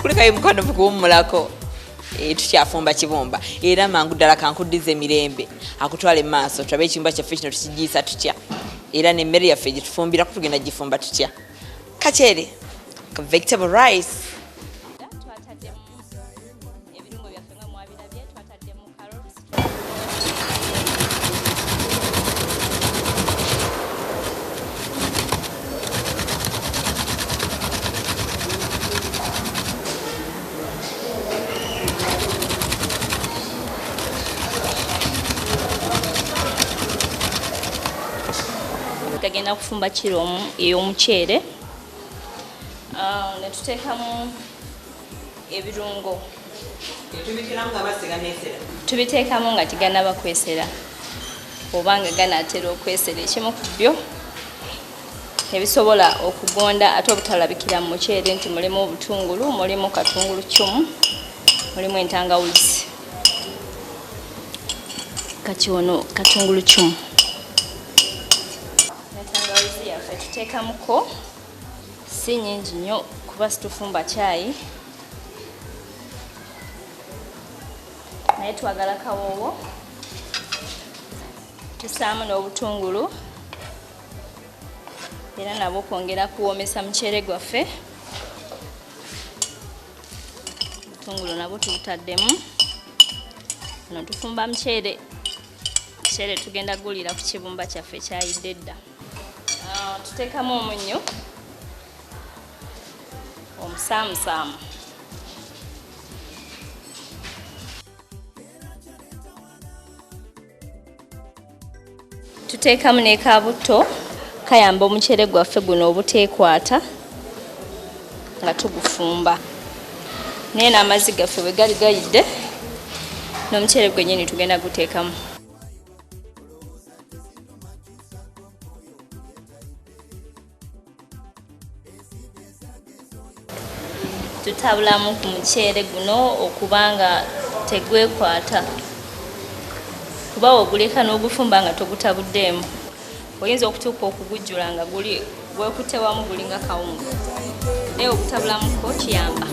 Kulikayo mukwano mukuwummulako. Tukyafumba kibumba era mangu ddala kankuddiza emirembe akutwale mu maaso tulabe ekibumba kyaffe kino tukigiisa tutya era n'emmere yaffe gyetufumbirako tugenda gifumba tutya. Kaceere vegetable rice. Twataddemu ebirungo byaffe nga mwabirabye, twataddemu carrots. Tugenda kufumba kiro ey'omuceere. Ne tuteekamu ebirungo. Tubiteekamu nga teganaba kwesera oba nga ganaatera okwesera. Ekimu ku byo ebisobola okugonda ate obutalabikira mu muceere nti mulimu obutungulu, mulimu katunguluccumu, mulimu entangawuzi. Kati ono katunguluccumu n'entangawuzi yaffe tuteekamuko, si nnyingi nnyo kuba situfumba caayi, naye twagala kawoowo. Tusaamu n'obutungulu era nabwo kwongera kuwoomesa muceere gwaffe. Obutungulu nabwo tubutaddemu. Ono tufumba muceere, muceere tugenda gulira ku kibumba kyaffe ekyayidde edda. Tuteekamu omunnyo omusaamusaamu. Tuteekamu ne kabutto kayamba omuceere gwaffe guno obuteekwata nga tugufumba. Naye n'amazzi gaffe bwe gali gayidde n'omuceere gwennyini tugenda guteekamu. Tutabulamu ku muceere guno okubanga tegwekwata, kuba woguleka n'ogufumba nga togutabuddeemu oyinza okutuuka okugujjula nga guli gwekutte wamu gulinga kawunga, naye okutabulamuko kiyamba.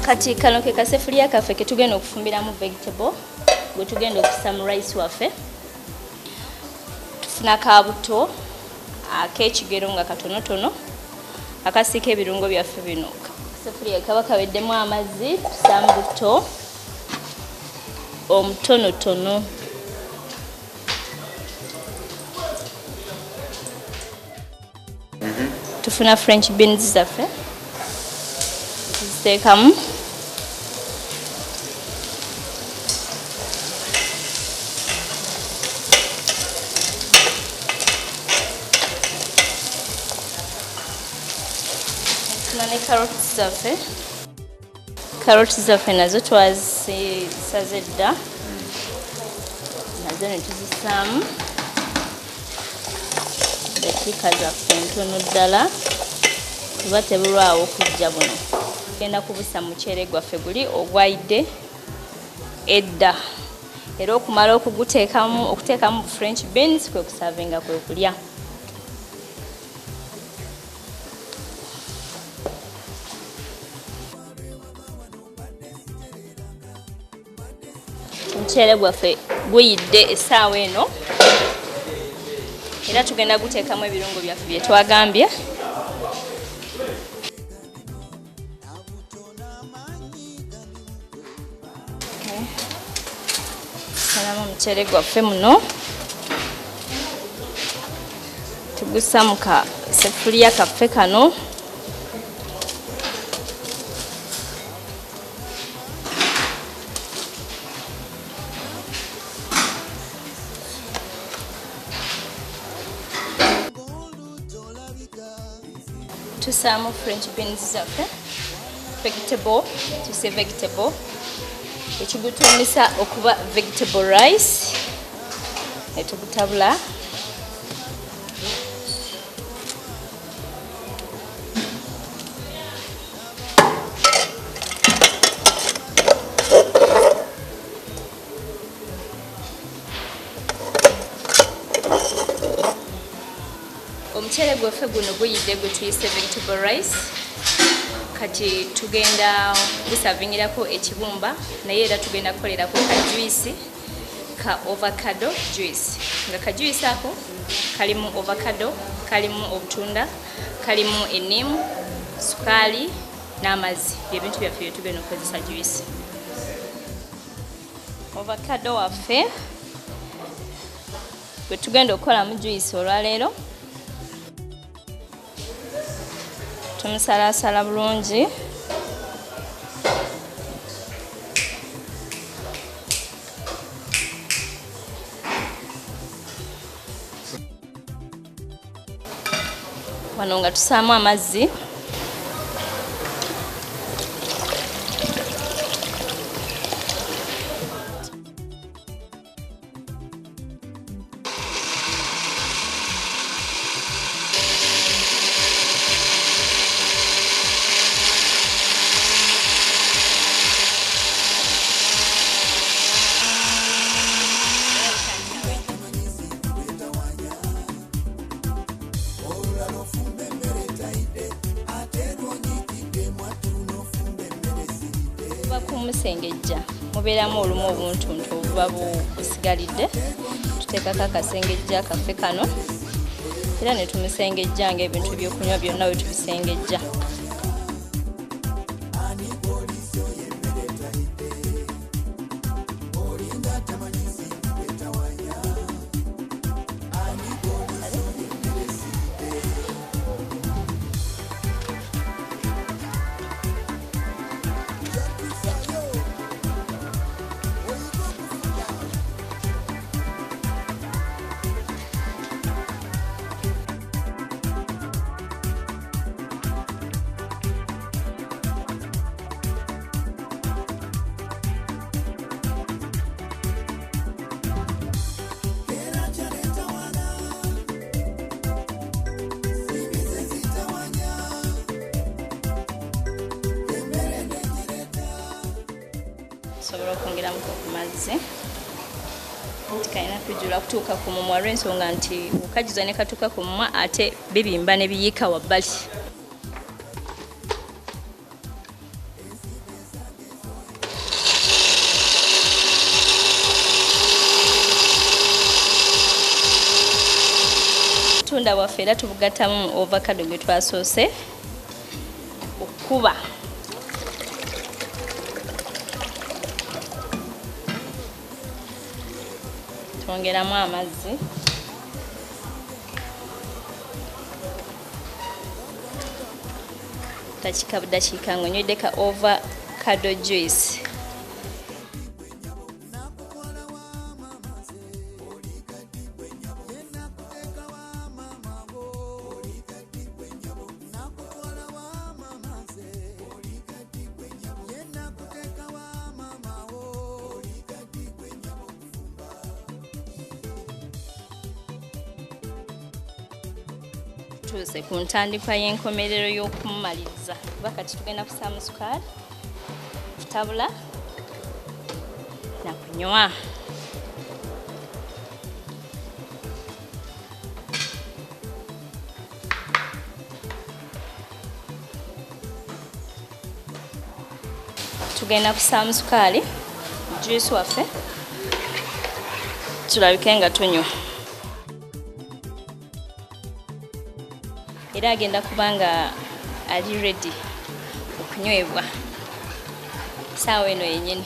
Kati kano ke kasefuliya kaffe ke tugenda okufumbiramu vegetable gwe tugenda okussa mu rice waffe. Tufuna kabuto ak'ekigero nga katonotono akasiika ebirungo byaffe bino. Kasefuliya kaba kaweddemu amazzi, tusaamu buto omutonotono. Tufuna French beans zaffe tuziteekamu. Tufuna ne carrots zaffe. Carrots zaffe nazo twazisaze dda, nazo ne tuzissaamu. Dakiika zaffe ntono ddala kuba tebulwawo kujja buno. Tugenda kubusa muceere gwaffe guli ogwayidde edda, era okumala okuteekamu French beans kwe kusavinga, kwe kulya. Omuceere gwaffe guyidde essaawa eno, era tugenda guteekamu ebirungo byaffe bye twagambye. Salamu omuceere gwaffe muno tugussa mu ka sefuliya kaffe kano. Tusaamu French beans zaffe, vegetable, tuse vegetable ekigutuumisa okuba vegetable rice, ne tugutabula. Omuceere gwaffe guno guyidde gwe tuyise vegetable rice. Kati tugenda gusavingirako ekibumba, naye era tugenda kukolerako ka juice ka avocado juice. Nga ka juice ako kalimu avocado, kalimu obutunda, kalimu ennimu, sukaali n'amazzi. Byebintu byaffe bye tugenda okukozesa juice. Avocado waffe gwe tugenda okukolamu juice olwaleero, tumusalasala bulungi. Wano nga tusaamu amazzi. Kumusengejja mubeeramu olumu obuntuntu obuba busigalidde, tuteekako akasengejja kaffe kano era ne tumusengejja ng'ebintu by'okunywa byonna bwe tubisengejja. Osobola okwongeramuko ku mazzi, tikalina kujjula kutuuka ku mumwa olw'ensonga nti okajjuza ne katuuka ku mumwa ate bibimba ne biyiika wabbali. Obutunda bwaffe era tubugattamu avocado gwe twasoose okukuba. Twongeramu amazzi. Dakiika budakiika ng'onywedde ka avocado juice. Tuuse ku ntandikwa y'enkomerero y'okumumaliriza, kuba kati tugenda kusaamu sukaali, kutabula na kunywa. Tugenda kusaamu sukaali juice waffe tulabike nga tunywa. Era agenda kubanga ali ready okunywebwa saawa eno yennyini.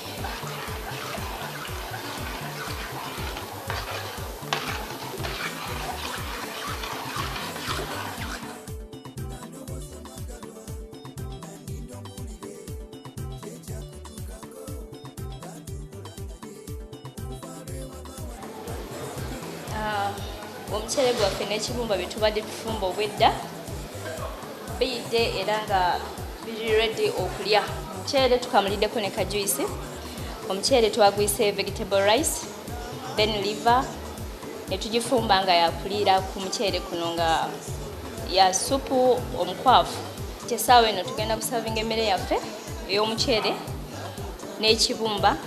Omuceere gwaffe n'ekibumba bye tubadde tufumba obwedda biyidde era nga biri ready okulya. Omuceere tukamuliddeko ne kajuice. Omuceere twaguyise vegetable rice, then liver ne tugifumba nga yakuliira ku muceere kuno nga ya supu omukwafu. Kyessaawa eno tugenda kusavinga emmere yaffe ey'omuceere n'ekibumba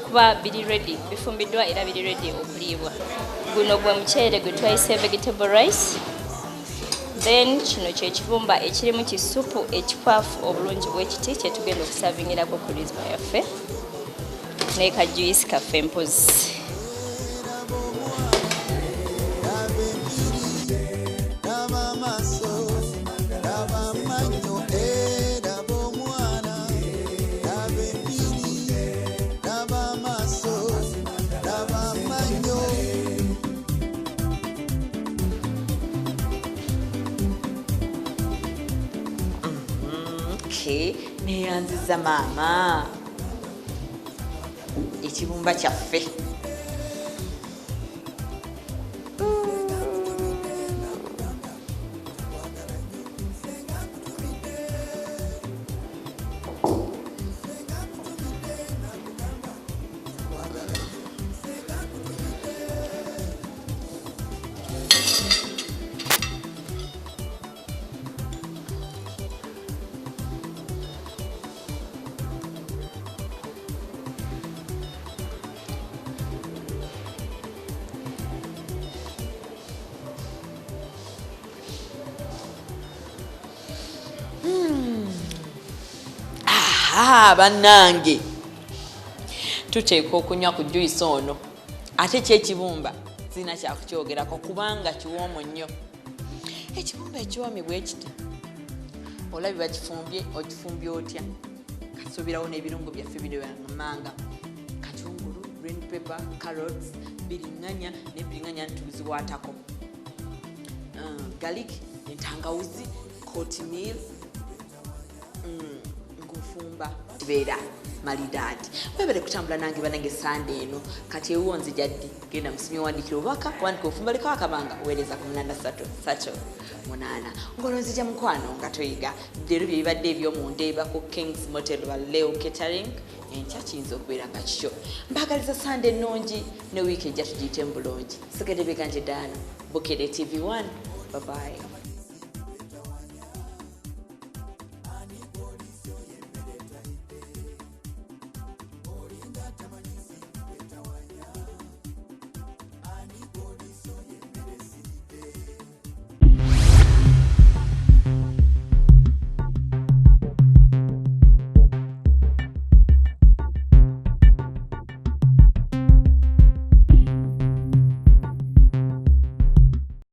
okuba biri ready, bifumbiddwa era biri ready okuliibwa. Guno gwe muceere gwe twayise vegetable rice. Then kino kye kibumba ekirimu kisupu ekikwafu obulungi bw'ekiti kye tugenda okusavingirako ku rizima yaffe ne ka juice kaffe mpozi. Neyanziza maama ekibumba kyaffe. Bannange tuteekwa okunywa ku juice ono, ate kyekibumba sirina kyakukyogerako kubanga kiwoomu nnyo. Ekibumba ekiwoomi bwe kiti olabye bakifumbye, okifumbye otya? Kasuubirawo n'ebirungo byaffe bino byamanga katungulu, green pepper, carrots, biriŋŋanya ne biriŋŋanya tuziwaatako, garlic, entangawuzi, kotimeal, ng'ofumba kibeera malidaadi. Webale kutambula nange banange Sande eno. Kati ewuwo nzija ddi? Genda musimye wandikira obubaka, wandika ofumba lekawo akabanga, weereza ku 8 3 8. Ng'olwo nzija mukwano nga toyiga. Leero bye bibadde eby'omunda eba ku Kings Motel ba Leo Catering. Enkya kiyinza okubeera nga kikyo. Mbaagaliza Sande ennungi ne wiiki ejja tugiyitemu bulungi. Sigedde Beganje Diana, Bukedde TV 1. Bye bye.